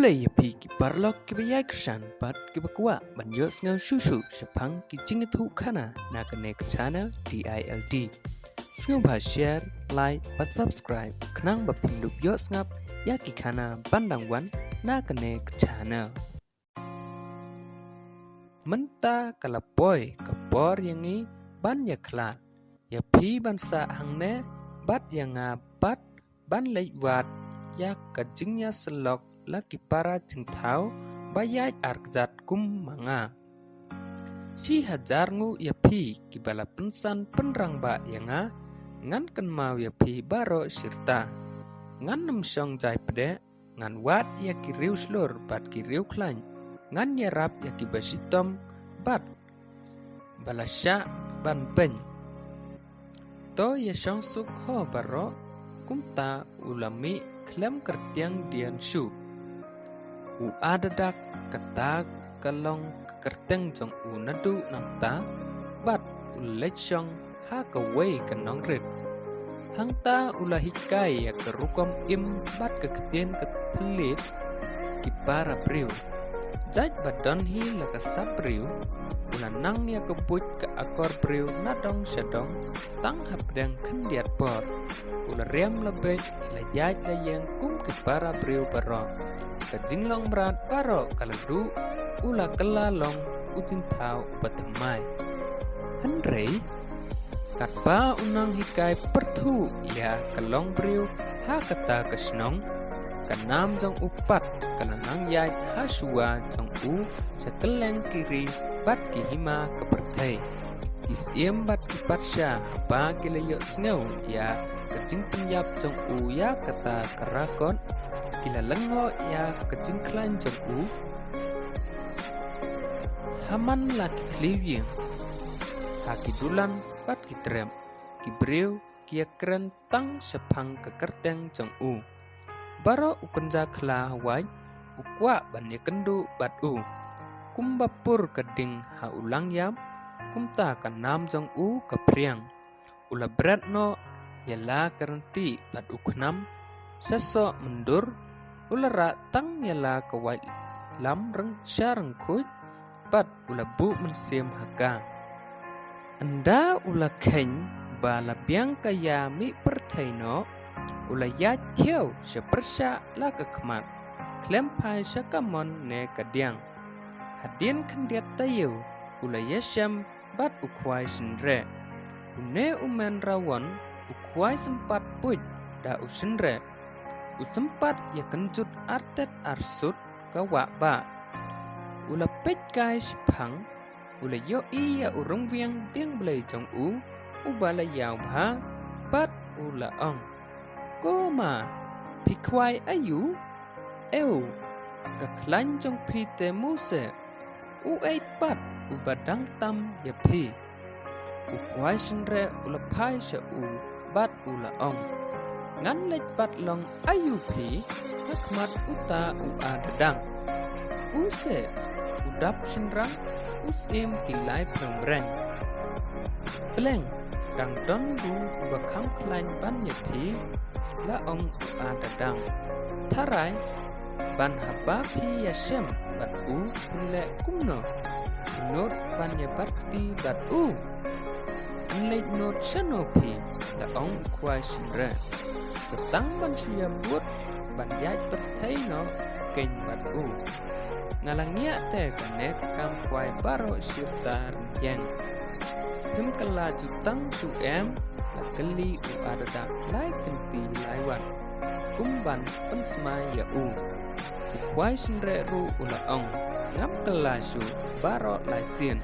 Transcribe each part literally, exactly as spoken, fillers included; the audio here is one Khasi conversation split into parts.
Te ïa phi ki paralok kiba ïai kyrshan bad kiba kwah ban ïohsngew shuh shuh shaphang ki jingïathuhkhana na kane ka channel T I L D, sngewbha share, like bad subscribe khnang ba phin dup ïohsngap ïa ki khana ban dang wan na kane ka channel. Mynta ka la poi ka por ïa ngi ban ïakhlad, ïa phi ban sah hangne bad ïa nga pat ban leit wad ïa ka jingïasyllok la ki para jingthaw ba ïaid ar kjat kum ma nga. Shi hajar nguh ïa phi kiba la pynsan pynrangbah ïa nga, ngan kynmaw ïa phi baroh shirta. Ngan ym shong jai pdeh, ngan wad ïa ki riew shlur bad ki riew khlaiñ, ngan ïarap ïa kiba shitom bad ba la shah ban beiñ. To ïa shong suk ho baroh. Kumta u la mih khlem kyrtiang dien shuh. U Adadak, kata ka long ka kyrteng jong u naduh nangta, bad u leit shong ha kawei ka nongrit. Hangta u la hikai ïa ka rukom im bad ka ktien ka thylliej ki para briew. Jait ba don hi la ka sap briew, u la nang ïa ka buit ka akor briew na dong sha dong, tang hapdeng khyndiat por. U la riam la beit, la ïaid la ïeng kum ki para briew baroh. Ka jinglong mrad baroh ka la duh, u la kylla long u jingthaw uba thymmai. Hynrei katba u nonghikai pyrthuh ïa ka longbriew ha kata ka shnong, ka nam jong u pat ka la nang ïaid ha shuwa jong u sha kylleng ki ri bad ki hima ka pyrthei. Ki siem bad ki patsha haba ki la ïohsngew ïa ka jingpynïap jong u ïa kata ka rakot, ki la lyngngoh ïa ka jingkhlaiñ jong u. Ha man la ki thliew ïing, ha ki dulan bad ki trep, ki briew ki ïakren tang shaphang ka kyrteng jong u. Baroh u kynja khla wait, u kwah ban ïakynduh bad u. Kumba pur ka ding ha u langïap, kumta ka nam jong u ka phriang. U la bret noh ïa la ka rynti bad u khnam, sha soh myndur, u la rah tang ïa la ka waitlam rang sha ryngkhuit, bad u la buh mynsiem ha ka. Ynda u la kheiñ ba la biang ka ïa mih pyrthei noh, u la ïaid thiaw sha pyrshah la ka khmat, khlem phai sha kamon ne kadiang. Hadien khyndiat taïew, u la ïashem bad u khwai shynreh. Une u men Rawon, u khwai sympat buit da u shynreh. U sympat ïakynjut artet arsut ka wah bah. U la peit kai shiphang, u la ïohi ïa u rangwiang dieng blei jong u, uba la ïaw bha, bad u la ong: Ko ma, phi khwai aïu? Ew, ka khlaiñ jong phi te muse, uei pat uba dang tam ïa phi? U khwai shynreh u la phai sha u bad u la ong: Ngan leit pat long aïu phi ha khmat uta u adadang? U seh, u dap shynrang, u siem ki lai phrang breng. Pleng, dang don du uba kham khlaiñ ban ïa phi, la ong u adadang. Tharai, ban haba phi ïashem bad u phin leh kumno? Nud ban ïa bat kti bad u? Yn leit nud shano phi, la ong u khwai shynreh. Sa tang ban shu ïa bud ban ïaid pyrthei noh keiñ bad u. Nga la ngiah te kane ka kam khwai baroh shirta rynïeng. Phim kylla ju tang shu em? La kylli u adadang lai kynti lai wat, kum ban pynsmai ïa u. U khwai shynreh ruh u la ong: Ngam kylla shu baroh lai sien.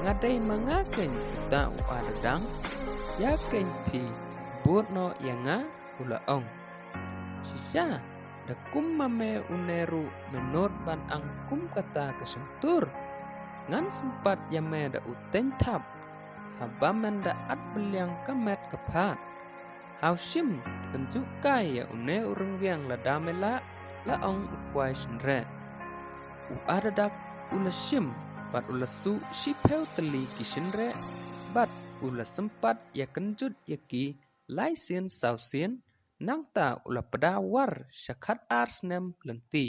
Nga dei ma nga keiñ uta u adadang, ïa keiñ phi bud noh ïa nga, u la ong. Shisha, da kum ma me une ruh me nud ban ang kum kata ka shyntur. Ngan sympat ïa me da u teiñ thap, haba men da at bylliang ka met ka phad. Haw shim, kynjuh kai ïa une u rangwiang lada me lah, la ong u khwai shynreh. U adadang u la shim bad u la suh shiphew tylli ki shynreh, bad u la sympat ïakynjut ïa ki lai sien saw sien, nangta u la pda war sha khat ar snem lynti.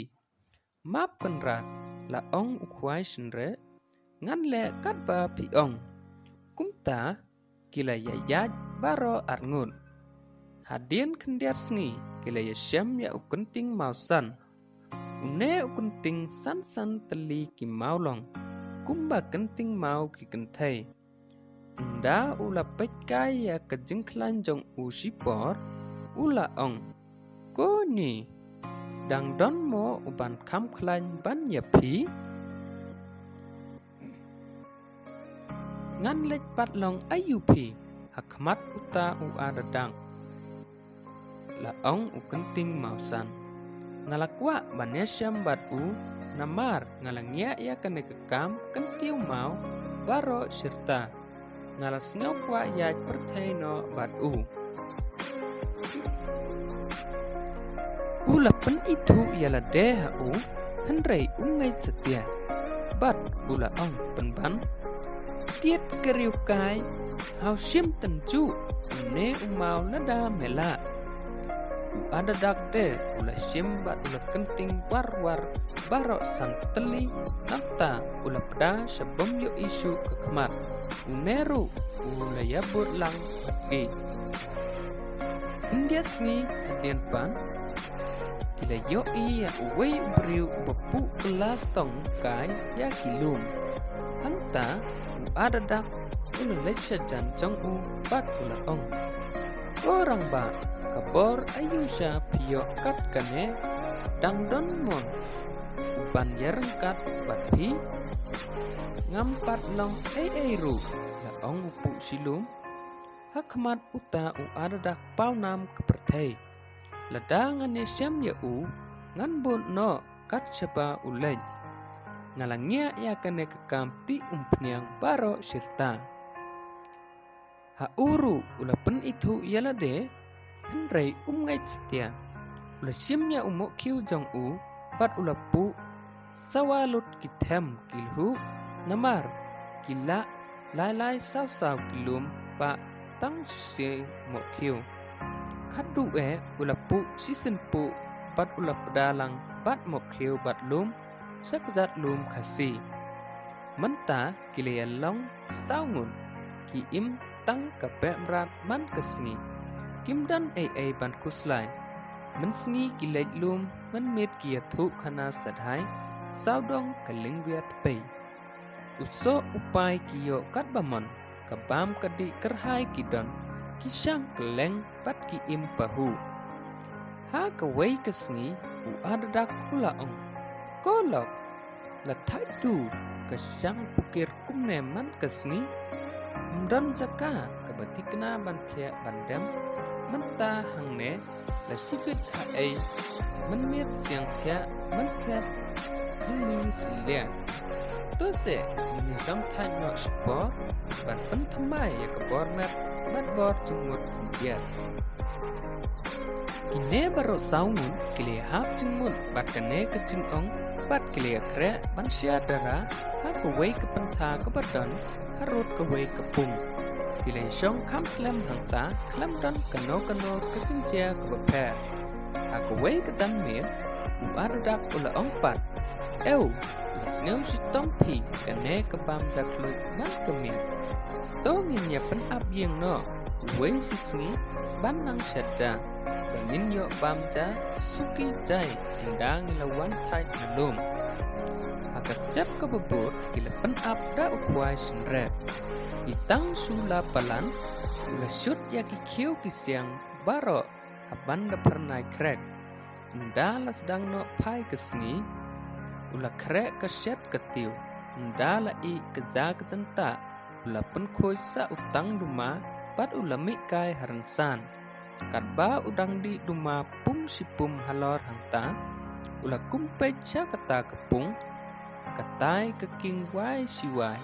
"Map Kynrad," la ong u khwai shynreh, "ngan leh katba phi ong." Kumta ki la ïaid baroh arngut. Hadien khyndiat sngi ki la ïashem ïa u kynting mawsan. Une u kynting san san tylli ki maw long, kumba kynting maw ki kynthei. Ynda u la peit kai ïa ka jingkhlaiñ jong u shipor, u la ong, "Ko ngi, dang don mo uban kham khlaiñ ban ïa phi? Ngan leit pat long aïu phi ha khmat uta u Adadak?" La ong u kynting mawsan, "Nga la kwah ban ïashem bad u, namar nga la ngiah ïa kane ka kam kyntiew maw baroh shirta. Nga la sngew kwah ïaid pyrthei noh bad u." U la pynithuh ïa lade ha u, hynrei um ngeit satia. Bad u la ong pynban, "Tied ka riewkai, haw shim tynjuh, ne u maw lada me lah." U Adadak de u la shim bad u la kynting war war baroh san tylli, nangta u la pda sha bym ïohi shuh ka khmat. Une ruh u la ïabud lang bad ki. Khyndiat sngi hadien pat, ki la ïohi ïa uwei u briew uba puh kylla stong kai ïa ki lum. Hangta u Adadak u la leit sha jan jong u bad u la ong, "Ko rangbah, ka bor aïu sha phi ïoh kat kane? Dang don mo uban ïaryngkat bad phi? Ngam pat long ei ei ruh," la ong u puh shilum. Ha khmat uta u Adadak pawnam ka pyrthei. "Lada ngan ïashem ïa u, ngan bud noh kat shaba u leit. Nga la ngiah ïa kane ka kam ti umphniang baroh shirta." Ha u ruh u la pynithuh ïa lade, hynrei um ngeit satia. U la shim ïa u mohkhiew jong u bad u la puh sawa lut ki them ki lhuh, namar ki lah lai lai saw saw ki lum ba tang shisien mohkhiew. Khatduh eh u la puh shisien puh bad u la pda lang bad mohkhiew bad lum sha kjat lum Khasi. Mynta ki la ïa long saw ngut, ki im tang ka beh mrad man ka sngi. Kim don ei ei ban khuslai. Mynsngi ki leit lum, mynmiet ki ïathuh khana sadhai, sawdong ka lyngwiar tpei. U soh u pai ki ïoh katba mon, ka bam ka dih kyrhai ki don, ki shang kylleng bad ki im pahuh. Ha kawei ka sngi u Adadak u la ong, "Ko lok, la thait tu ka shang pukir kumne man ka sngi? Ym don jaka kaba thikna ban thiah ban dem. Mynta hangne la shibit ha ei, mynmiet siang thiah, mynstep khynni sylliang. To se ngin ïa shong thait noh shipor ban pynthymmai ïa ka bor met bad bor jingmut khyndiat." Kine baroh saw ngut ki la ïa hap jingmut bad kane ka jingong bad ki la ïa khreh ban shia dara ha kawei ka pyntha kaba don harud kawei ka pung. Ki la ïa shong kham slem hangta khlem don kano kano ka jingjia kaba pher. Ha kawei ka janmiet u Adadak u la ong pat, "Ew, la sngew shitom phi kane ka bam jakhluit man ka miet. To ngin ïa pynap ïing noh uwei shi sngi ban nang shet ja, ba ngin ïoh bam ja suki jai ynda ngi la wan thait na lum." Ha ka step kaba bud ki la pynap da u khwai shynreh. Ki tang shu la palan, u la shut ïa ki khiew ki siang baroh ha ban da phyrnai khrek. Ynda la sdang noh phai ka sngi, u la khreh ka shet ka tiew. Ynda la ih ka ja ka jynta, u la pynkhuid sa u tang duma bad u la mih kai ha rynsan. Katba u dang dih duma pum shi pum halor hangta, u la kum peit sha kata ka pung, ka tai ka king wai shi wai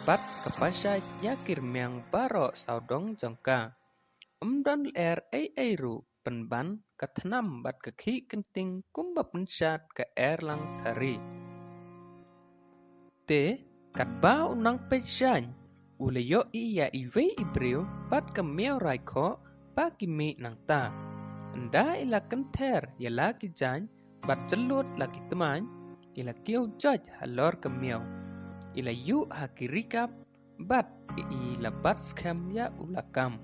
bad ka pashai ïa ki rmiang baroh sawdong jong ka. Ym don lyer ei ei ruh pynban ka thnam bad ka khih kynting kumba pynshad ka er lang thari. Te katba u nang peit shaiñ, u la ïohi ïa iwei i briew bad ka miaw rai khoh ba ki mih nangta. Ynda i la kynther ïa la ki jaiñ bad jyllud la ki tmaiñ, ki la kiew joit halor ka miaw, ki la ïuh ha ki ri kap, bad ki la bat skhem ïa u lakam.